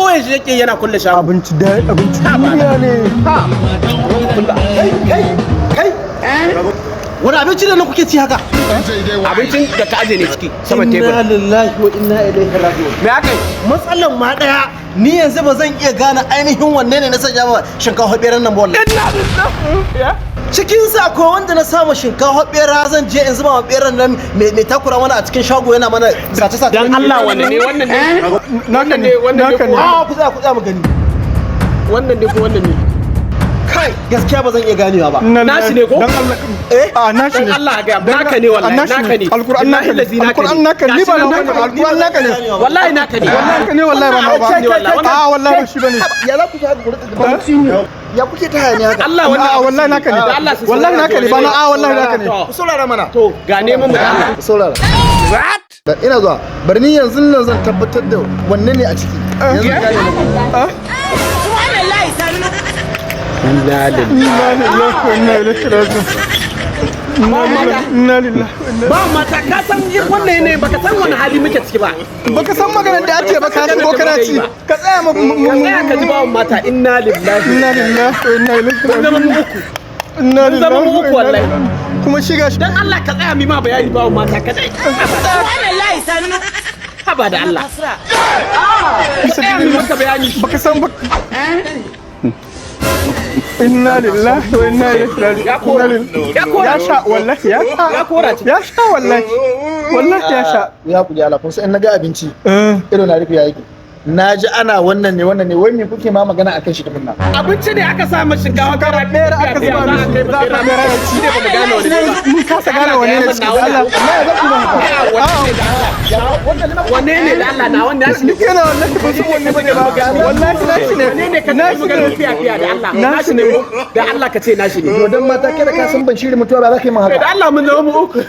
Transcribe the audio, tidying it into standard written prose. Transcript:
Ɓoye shi yake yana kulle shago. Abinci da abinci duniya ne. Kai, kai, kai! Wani abinci ne na kuke ci haka? Abincin da ka aje ne ciki saman tebur. Inna lillahi wa inna ilaihi raji'un. Me aka yi? Matsalan ma daya, ni yanzu ba zan iya gane ainihin wanne ne na sanya ma shinkafa beran nan ba wallahi. Inna lillahi. Cikin sa akwai wanda na sama shinkafa bera, zan je in zuba ma beran nan mai takura mana a cikin shago, yana mana sace sace. Dan Allah, wanne ne? Wannan ne? Naka ne. Wannan ne Naka ne. A, ku tsaya, ku tsaya mu gani. Wannan ne ko wannan ne? Kai, gaskiya ba zan iya ganewa ba. Inna Nashi ne ko? Dan Allah. Eh? A, nashi Dan ne. Allah ga naka ne wallahi. Nashi. Naka ne. Alquran naka ne. Billahi lazi, naka ne. Alquran naka ne, ba Gashi nan. na bane. Alquran naka ne. Wallahi naka ne. Wallahi naka ne, wallahi ba na ba. Wannan ne wallahi. A, wallahi ba shi bane. Ya za ku ji haka ku rika ya kuke ta hayaniya haka? Allah, wannan A, wallahi naka ne. Da Allah su Wallahi saurara. naka ne, ba na. A, wallahi naka ne. To. Ku saurara mana. To, ga neman mu da Allah. Ku saurara. Ina zuwa, bari ni yanzu nan zan tabbatar da wanne ne a ciki yanzu gane muku. Inna lillahi. Inna lillahi wa inna ilaihi raji'un. Inna lillahi, inna lillahi wa inna Ba mata, ka san wannan ne, baka san wani hali muke ciki ba. Baka san maganar da ake ba, ka shigo kana ci. Ka tsaya mu Ka tsaya ka ji, bawan mata, inna lillahi. Inna lillahi wa inna ilaihi Mun zama raji'un. mu uku. Inna Mun zama mu lillahi wa uku inna wallahi. ilaihi. Kuma shi gashi. Dan Allah ka tsaya mi ma bayani, bawan mata, ka dai. Haba da Allah. Ka tsaya mi maka bayani. Baka san ba. Inna lillahi wa inna ilaihi raji'un. Ya kora. Ya kora. Ya sha wallahi, ya sha. Ya kora ciki. Ya sha wallahi, wallahi ya sha. Ya ku ji Allah, kun san in naga abinci Eh. ido na rufe yake. Na ji ana wannan ne, wannan ne, wai me kuke ma magana akan shi tukunna? Abinci ne aka sa ma shinkafa Shinkafa bera aka zuba mishi, za a kai bera ya ci. Shi ne bamu gane wani ne ba. Mun kasa gane wane ne ciki da Allah. Wanne ne da Allah na wannan shi ne? Ni kana wallahi ba su wanne bane ba, wallahi nashi ne. Wanne ne ka Nashi magana ne. fiya fiya da Allah? Nashi ne. Ko da Allah ka ce nashi ne. To, dan mata, kada ka san ban shiri mutuwa ba za ka yi min haka. Da Allah, mun zama mu uku.